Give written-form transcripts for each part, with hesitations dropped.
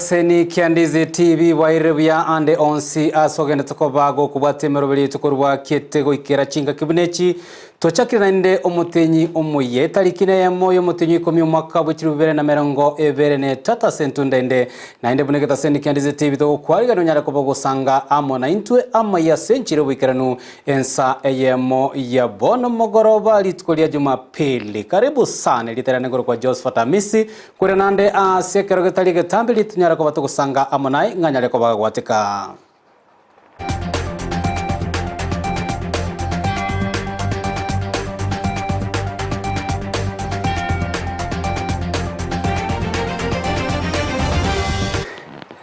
Egetaseni kia Ndizi TV bwairire buya ande onsi ase ogendete koba gokobwatia emeroberi yaito korwa kiete goikera chingaki buna echi Tochakire naende omotenyi omoyia, etariki neyemo y'omotenyi oikomi omwaka bwe chilifu bibere na emerongo ebere na etato ase entunda ende. Naende buna egetaseni kia Ndizi TV togokwarigania onyare koba ogosanga amo naintwe amayia ase enchera y'oboikeranu ensa eyemo ya bono mogoroba rituko ria Jumapili. Karibu sana erieta riane nkorokwa Josephat Amisi, kore nande ase ekero getari egetambe ritonyare koba togosanga amo naye ng'anyare koba gagwateka.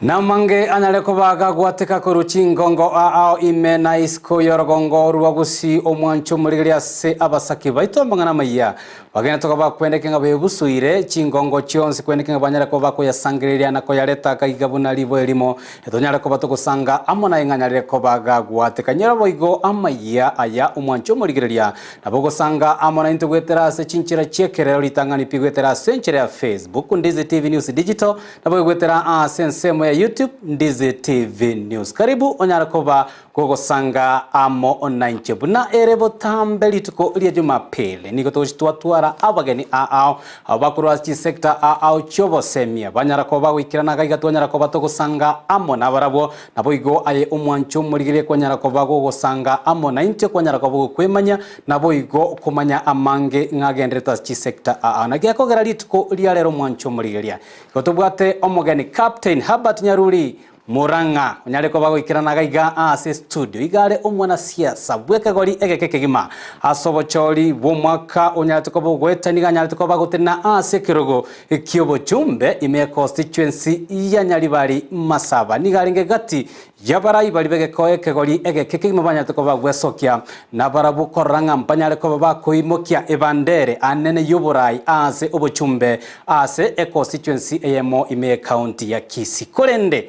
Namange anyare koba gagwateka korwa chingongo ao ime na isiko y'orogongo rwa Gusii omwancho omorigereria ase abasake baito amang'ana amayia Bagenete koba bakwendeke ng'a bebusuire chingongo chionsi, kwendeke ng'a banyare koba bakoyasangereria na koyareta akaiga buna ribo erimo, etonyare koba togosanga amo naye ng'a anyarire koba gagwateka. Nyora boigo amayia aya omwanche omorigereria, nabo ogosanga amo naintwe goetera ase chinchera chi'ekerero ritang'ani pi goetera ase enchera ya Facebook, Ndizi TV News Digital, nabo goetera ase ensemo ya YouTube, Ndizi TV News. Karibu onyare koba Gogosanga amo nainche buna ere botambe rituko ria Jumapili, nigo togochia twatwara abageni aao abwo bakorwa ase chisecta aao chi'obosemia, banyara koba bagoikerana gaiga twanyara koba togosanga amo nabarabwo, naboigo aye omwancho omorigereria kwanyara koba gogosanga amo naintwe kwanyara koba gokwemanya, naboigo komanya amange ng'agenderete ase chisecta aao. Naki gekogera rituko ria rero omwancho omorigereria, igo tobwate omogeni Captain Herbert Nyaruri Murang'a onyare koba goikerana gaiga ase estudio. Iga are omwanasiasa bw'ekegori egeke kegima ase obochori bw'omwaka onyarete koba ogoeta nigo anyarete koba gotenena ase ekerogo ki'obochumbe ime ya constituency ya Nyaribari Masaba. Nigo arenge gati y'abarai baria b'egekoe ekegori egeke kegima banyarete koba bagwesokia nabarabwo korora ng'a mbanyare koba bakoimokia ebandere anene y'oborai ase obochumbe Ase econstituency eyemo ime y'ecounty ya Kisii. Korende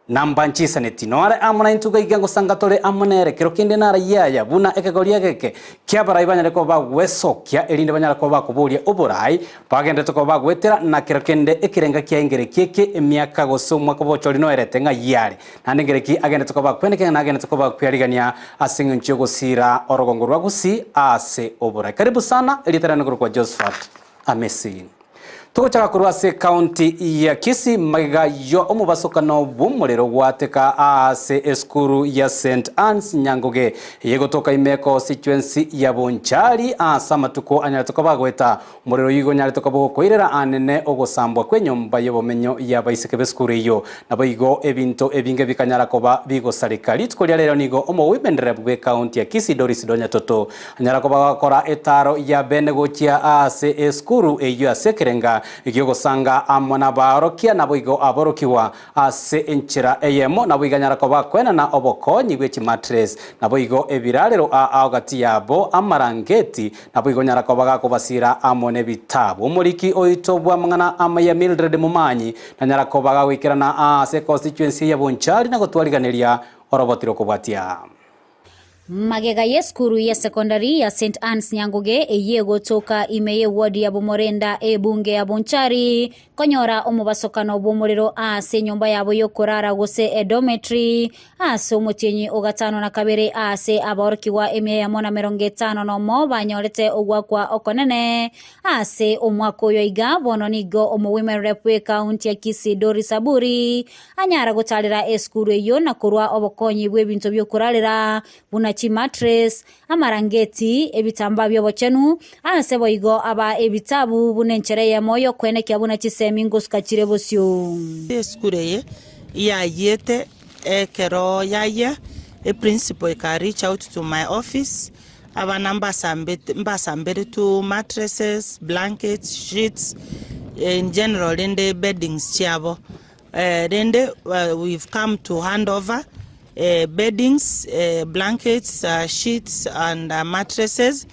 namba nchisaneti noare amo naintwe gaiga ngosanga tore amo nere kero kende narayie aya buna ekegori egeke ki'abarai banyare koba bagwesokia erinde banyare koba bakoboria oborai bagenderete koba bagoetera na kero kende ekerenga kiaye ngereki eke emiaka gose omwaka obochori noerete ng'ai are naende ngereki agenderete koba akweneke ng'a nagenderete koba akwearigania ase eng'encho y'ogosiira orogongo rwa Gusii ase oborai. Karibu sana erieta riane nkorokwa Josephat. Amesi. Togochaka korwa ase ekaunti ya Kisii magega yo omobasokano bw'omorero gwateka aase esukuru ya St Anne's Nyangoge eyegotoka ime constituency ya Bonchari ase amatuko anyarete koba agoeta. Omorero oyio igo onyarete koba ogokoirera anene ogosambwa kw'enyomba y'obomenyo y'abaiseke b'esukuru eyio. Naboigo ebinto ebinge bikanyara koba bigosareka. Rituko ria rero nigo omo women rep bw'ekaunti ya Kisii Doris Donya Toto Anyara koba gakora etaaro ya bene gochia aase esukuru eyio ase ekerenga gi'ogosanga amo nabaorokia naboigo aborokigwa ase enchera eyemo, naboigo anyara koba akoenana obokonyi bwe chimatres, naboigo ebirarero aao gati yabo amarangeti, naboigo onyara koba gakobasiira amo nebitabu. Omoriki oito bw'amang'ana amaya Mildred Momanyi nanyara koba gagoikerana aase econstituency ya Bonchari na gotwariganeria oroboti rokobwatia. Magega y'esukuru ya secondary ya St Anne's Nyangoge eyio egotoka ime y'eward ya Bomorenda ebunge ya Bonchari konyora omobasokano bw'omorero ase enyomba yabo y'okorara gose edormitory ase omotienyi o gatano na kabere ase abaorokigwa emia eyemo na merongo etano nomo banyorete ogwakwa okonene ase omwaka oyo iga bono nigo omowomen rep bw'ecounty ya Kisii Doris Aburi Anyare gotarera esukuru eyio na korua obokonyi bw'ebinto bi'okorarera, buna chimatres, amarangeti, ebitambaa bi'obochenu, ase boigo aba ebitabu buna enchera eyemo y'okoenekia buna chisemi ngosuka chire bosio. Esukuru eye yayiete ekero yayia, eprinciple eka reach out to my office, abana mbasambete mbasamberetwe mattresses, blankets, sheets, in general rende beddings chiabo. Rende we've come to hand over beddings, blankets, sheets and mattresses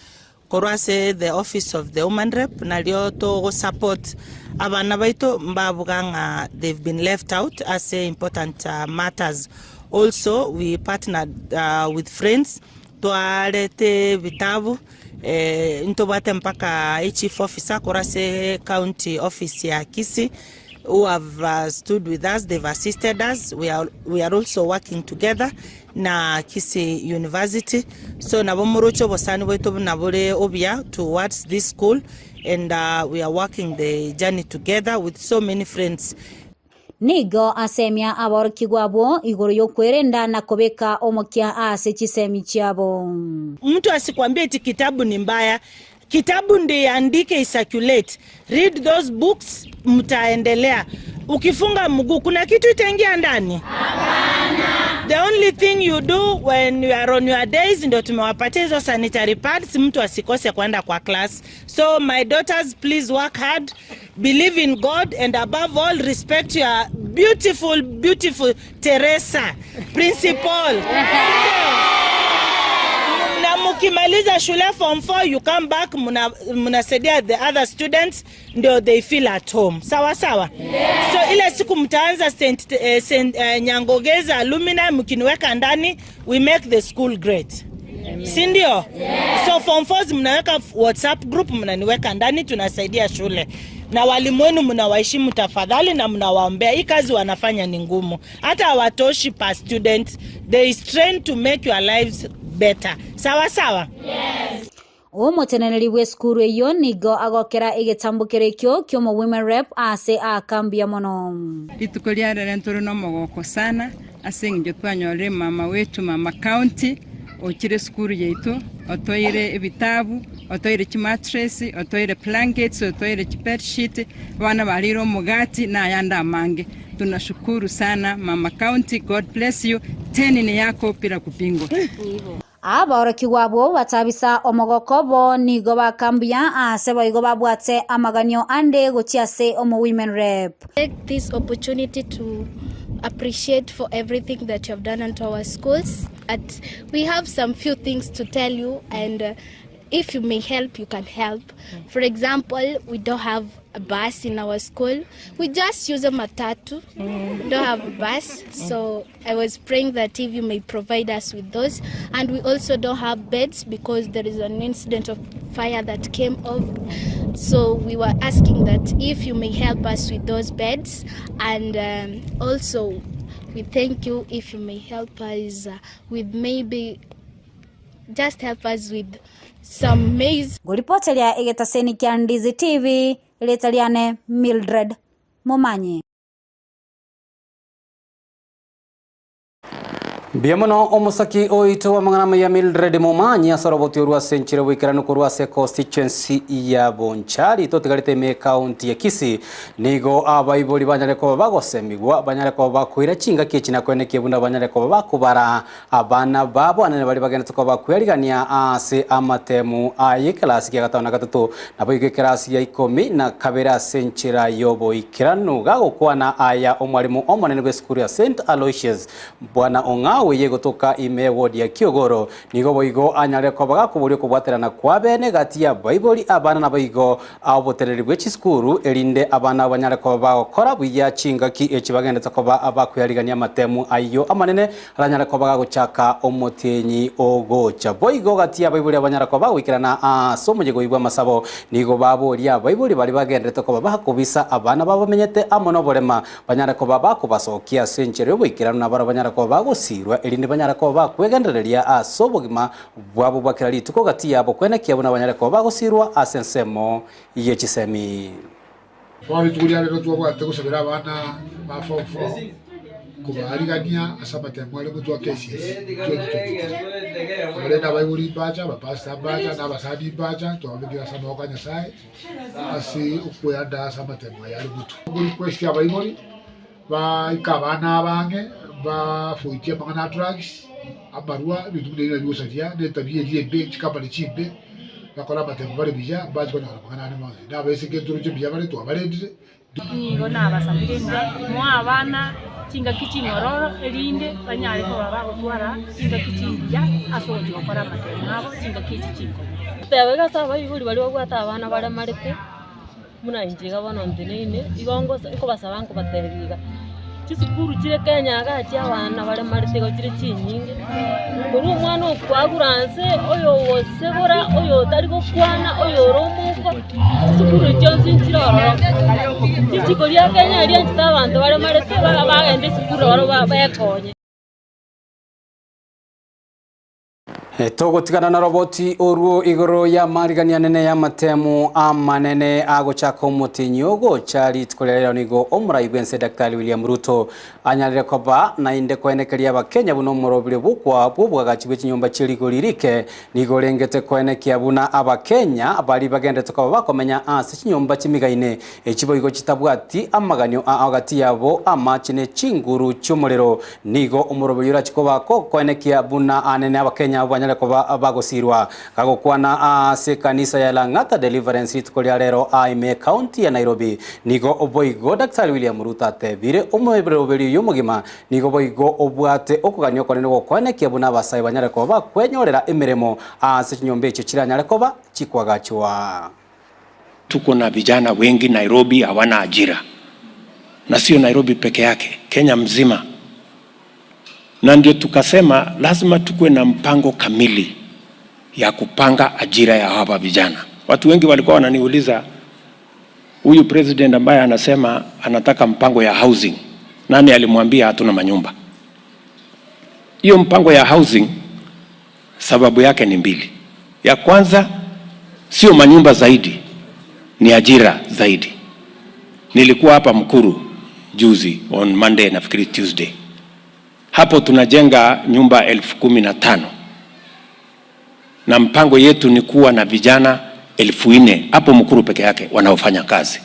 korwa ase the office of the woman rep nario togo support abana baito mbabuga ng'a they've been left out ase important matters. Also we partnered with friends twarete ebitabu ntobwate mpaka echief officer korwa ase county office ya Kisii. who have uh, stood with us, they've assisted us. We are, we are also working together na Kisii University. So nabo moroche obosani bwaito buna bore obuya towards this school and uh, we are working the journey together with so many friends. Nigo asemia aborokigwa abwo igoro y'okwerenda na kobeka omokia ase chisemi chiabo. Mtu asikwambie eti kitabu ni mbaya. Kitabu ndiye andike icirculate. Read those books, mtaendelea. Ukifunga mguu kuna kitu itaingia ndani? Hapana. The only thing you do when you are on your days, ndio tumewapatia hizo sanitary pads, mtu asikose kwenda kwa class. So my daughters, please work hard, believe in God and above all respect your beautiful beautiful Teresa principal. Na mukimaliza shule form 4 you come back mnasaidia the other students ndio they feel at home. Sawa sawa. Yeah. So ile siku mtaanza St, St Nyangogeza alumni mkiniweka ndani we make the school great. Si ndio? Yeah. So form 4 mnaweka WhatsApp group mnaniweka ndani tunasaidia shule. Na walimu wenu mnawaheshimu tafadhali na mnawaombea. Hii kazi wanafanya ni ngumu. Hata hawatoshi per student. They strain to make your lives better. Sawa sawa? Yes. Omoteneneri bwa esukuru eywo nigo agokera egetambokero ekio kia omo women rep ase akambia mono. Rituko riarere ntore na omogoko sana ase eng'encho twanyorire mama wetu mama county ochire esukuru yaito otoire ebitabu otoire chimattress otoire blankets otoire chibedsheet abana barire omogati na ayande amange. Tunashukuru sana mama county, God bless you. Teni ni yako bila kupingwa. Aborokigwa abwo batabisa omogoko bo nigo bakambia ase boigo babwate amaganio ande gochia ase omo women rep. Take this opportunity to appreciate for everything that you have done unto our schools. At we have some few things to tell you, and if you may help, you can help. For example, we don't have a bus in our school. We just use a matatu. We don't have a bus. So I was praying that if you may provide us with those. And we also don't have beds because there is an incident of fire that came off. So we were asking that if you may help us with those beds. And also we thank you if you may help us with maybe just help us with some maize. Ngũripoteria egetaseni kia Ndizi TV rĩta rĩane Mildred Momanyi. Mbia muno omusaki oito wa mang'ana ya Mildred Momanyi asoroboti orwa senchire bwikiranu korwa ase constituency ya Bonchari totigarite ime county ya Kisii nigo abaibori banyare koba bagosemigwa banyare koba bakwira chingaki echi nakwenekia buna banyare koba bakobara abana babo anene bari bagenete koba bakwerigania ase amatemu aye ekelasi kia gatano na gatato nabo igo ekelasi ya ikomi na kabere ase enchera yoboikeranu gagokwana aya omwarimu omonene bwa esukuru ya St Aloysius bwana Ong'awe ye gotoka ime ward ya Kiogoro nigo boigo anyare koba gakoboria okobwaterana kwa bene gati ya baibori abana na boigo obotereri bwa chisukuru erinde abana banyare koba bagokora buya chingaki echi bagendete koba abakwiyarigania amatemu ayo amanene aranyare koba gagochaka omotenyi ogocha boigo gati ya baibori abanyara koba bagoikerana ase omonyego bwa amasabo nigo baboria abaibori bari bagenderete koba bakobisa abana babamenyete amo na oborema banyare koba bakobasokia ase enchera yoboikeranu nabaro banyare koba bagosirwa erinde banyare koba bakwegendereria ase obogima bwabo bwa kera rituko gati yabo kwenekia buna banyare koba bagosirwa ase ensemo ye chisemi. Bono rituko ria rero twabwate gosabera abana ba form 4 kobarigania ase amatemo are motwe wa KCSE 2023. Abarende abaibori mbacha, abapastor mbacha, na abasani mbacha, twababekire ase amaboko a Nyasaye ase okoyanda ase amatemo aya are motwe. Okorequest abaibori baika abana abange bafoitie amang'ana a drugs, amarwa, ebinto buna ebi nabigosaria na etabia eria embe, chikambani chimbe, bakore amatemo bare buya mbache konyora amang'ana ande bonsi. Na abaiseke ntoroche mbuya bare twabarendire. Nigo nabasabire ng'a moe abana chingaki ching'ororo erinde banyare koba bagotwara chingaki chingiya ase ogochi gokora amatemo abo chingaki echi chinkomo. Teba iga ase abaibori baria babwate abana baremarete, buna inche iga bono nteneine, igo ngosa nkobasaba nkobatebi iga, Chisukuru chire Kenya igaa chia abana baremarete igo chire chinyinge, korwa omwana okwagura nse, oyo ogosegora, oyo otari gokwana, oyo ore omouko, chisukuru echio chionsi nchire ororo. Richiko ria Kenya rianchete abanto baremarete bagende esukuru oro bekonye. Togotigana na roboti orwo igoro y'amarigania anene y'amatemu amanene agochaka omotenyi ogocha rituko ria rero nigo omorai bw'ense Daktari William Ruto anyarire koba naende koenekeria abakenya buna omorobire bw'okwa bw'obwagachi bwe chinyomba chie rigori rike nigo orengete koenekia buna abakenya baria bagenderete koba bakomenya ase chinyomba chimigaine echi boigo chitabwati amaganio ao gati yabo amache ne chinguru chi'omorero Nigo omoroberi orache koba kokoenekia buna anene Abakenya abwo banyare koba bagosirwa. Gagokwana ase ekanisa ya Lang'ata Deliverance rituko ria rero aa ime ekaunti ya Nairobi, nigo boigo Daktari William Ruto atebire omoroberi oyio omogima nigo boigo obwate okogania okonene gokoenekia buna abasae banyare koba bakwenyorera emeremo ase chinyomba echio chiranyare koba chikwagachwa. Tuko na vijana wengi Nairobi hawana ajira, na sio Nairobi peke yake, Kenya mzima. Na ndio tukasema lazima tukuwe na mpango kamili ya kupanga ajira ya hawa vijana. Watu wengi walikuwa wananiuliza huyu president ambaye anasema anataka mpango ya housing, nani alimwambia hatuna manyumba? Hiyo mpango ya housing sababu yake ni mbili. Ya kwanza sio manyumba zaidi, ni ajira zaidi. Nilikuwa hapa Mkuru juzi on Monday, nafikiri Tuesday. Hapo tunajenga nyumba 15,000 na mpango yetu ni kuwa na vijana 4,000 hapo Mkuru peke yake wanaofanya kazi.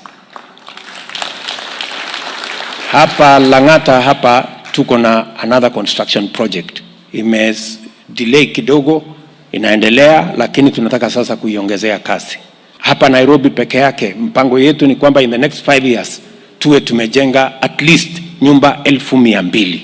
Hapa Lang'ata hapa tuko na another construction project ime delay kidogo, inaendelea lakini tunataka sasa kuiongezea kasi. Hapa Nairobi peke yake mpango yetu ni kwamba in the next 5 years tuwe tumejenga at least nyumba 200,000.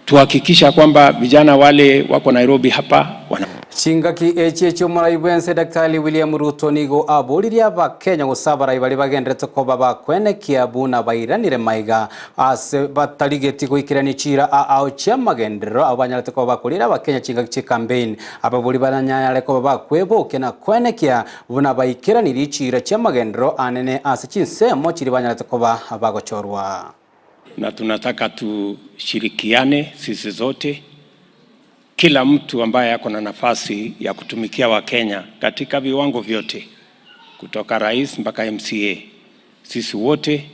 Tuhakikisha kwamba vijana wale wako Nairobi hapa wana Chingaki echi echi'omorai bw'ense Daktari William Ruto nigo aboririe Abakenya gose abarai baria bagenderete koba bakwenekia buna bairanire maiga ase batarigeti goikerania chiira ao chi'amagenderero abo banyarete koba bakorire Abakenya chingaki chi'ecampaign. Ababori baranyare koba bakwebokia na kwenekia buna baikeranirie chiira chi'amagenderero anene ase chinsemo chiria banyarete koba bagochorwa. Na tunataka tushirikiane sisi zote, kila mtu ambaye ako na nafasi ya kutumikia Wakenya katika viwango vyote, kutoka rais mpaka MCA. Sisi wote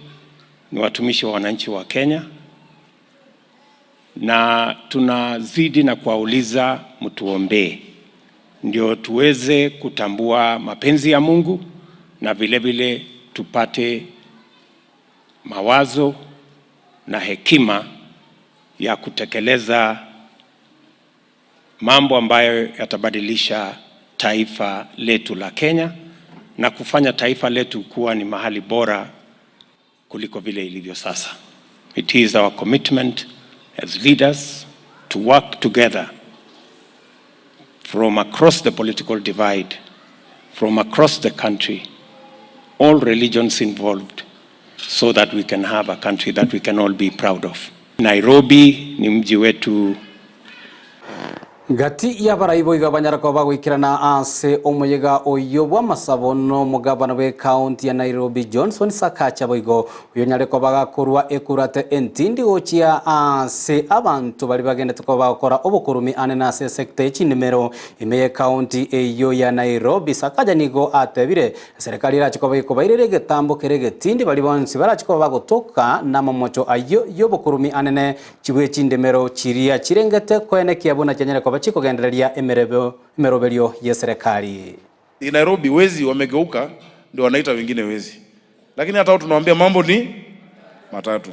ni watumishi wa wananchi wa Kenya, na tunazidi na kuwauliza mtuombee, ndio tuweze kutambua mapenzi ya Mungu na vile vile tupate mawazo na hekima ya kutekeleza mambo ambayo yatabadilisha taifa letu la Kenya na kufanya taifa letu kuwa ni mahali bora kuliko vile ilivyo sasa. It is our commitment as leaders to work together from across the political divide, from across the country, all religions involved, so that we can have a country that we can all be proud of. Nairobi ni mji wetu. Gati y'abarai boigo banyara koba bagoikerana ase omoyega oyio bw'amasabo n'omogabana bw'ekaunti ya Nairobi Johnson Sakacha boigo oyonyare koba gakorwa ekurate entindi gochia ase abanto baria bagendete koba bagokora obokorumi ane nase esecta y'echinimero ime y'ekaunti eyio ya Nairobi Sakaja nigo atebire Serikali erache koba ekobairera egetambo kere egetindi baria bonsi barache koba bagotoka namamocho ayio y'obokorumi anene chibwe chindemero chiria chirengete koenekia buna chianyare koba chikogendereria emerebo emeroberio y'eserekari. In Nairobi wezi wamegeuka ndio wanaita wengine wezi, lakini hata wao tunawaambia mambo ni matatu,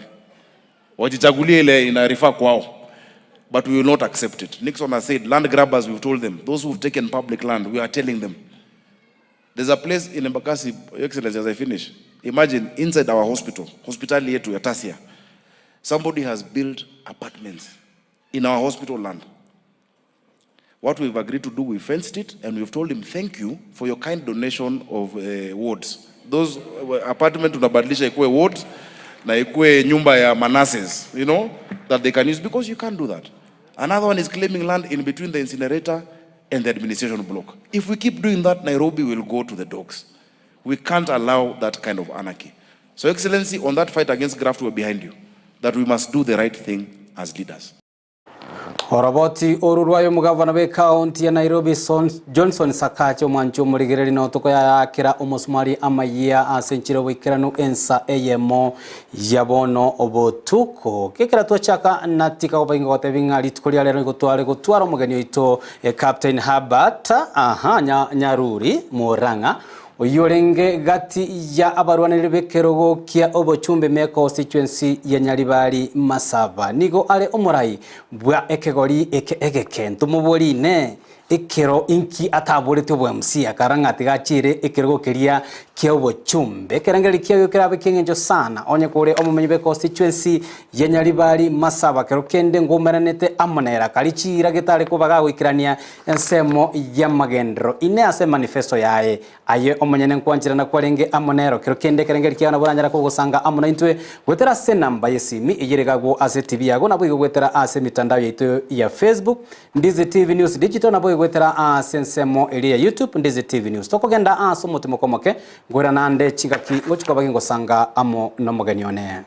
wajichagulie ile inarifaa kwao, but we will not accept it. Nixon has said land grabbers, we've told them, those who've taken public land, we are telling them. There's a place in Embakasi, Your Excellency, as I finish, imagine inside our hospital, hospitali yetu ya Tasia, somebody has built apartments in our hospital land. What we've agreed to do, we fenced it and we've told him thank you for your kind donation of wards. Those apartment tunabadilisha ikuwe wards na ikuwe nyumba ya manurses, you know, that they can use because you can't do that. Another one is claiming land in between the incinerator and the administration block. If we keep doing that, Nairobi will go to the dogs. We can't allow that kind of anarchy. So, Excellency, on that fight against graft, we're behind you. That we must do the right thing as leaders. Oroboti oru rwaye omogavana bw'ekaunti ya Nairobi Johnson Sakaja omwanchi omorigereri notuko yayakera omosumari amayia ase enchera oboikeranu ensa eyemo ya bono obotuko. Gekera twachaka natika gobainga gotebi ng'a rituko ria rero nigo tware gotwara omogeni oito Captain Herbert aha Nyaruri Murang'a Oyio orenge gati ya abarwanereri b'ekerogo kia obochumbe me constituency ya Nyaribari Masaba nigo are omorai bwa ekegori eke egeke. Ntomoborie inee, ekero inki ataboretie obo MC akara ng'a tiga achiere ekerogo keria kia obochumbe? Ekerengererio kiaye kerabe ekieng'encho sana onye kore omomenyi bwe constituency ya Nyaribari Masaba kero kende ngoumeranete amo nere akari chiira getare koba gagoikerania Ensemo y'amagenderero ine ase emanifesto yaye, aye omonyene nkwancherana kwarenge amo nero. Kero kende ekerengeri kiao nabo oranyare kogosanga amo naintwe goetera ase enamba y'esimi eyio ere gagwo ase etibi yago, naboigo goetera ase emitandao yaito ya Facebook, Ndizi TV News Digital, naboigo goetera ase ensemo eria ya YouTube, Ndizi TV News. Tokogenda ase omotimoko omoke, nkoirana ande chingaki ngochia koba gingosanga amo nomogeni one.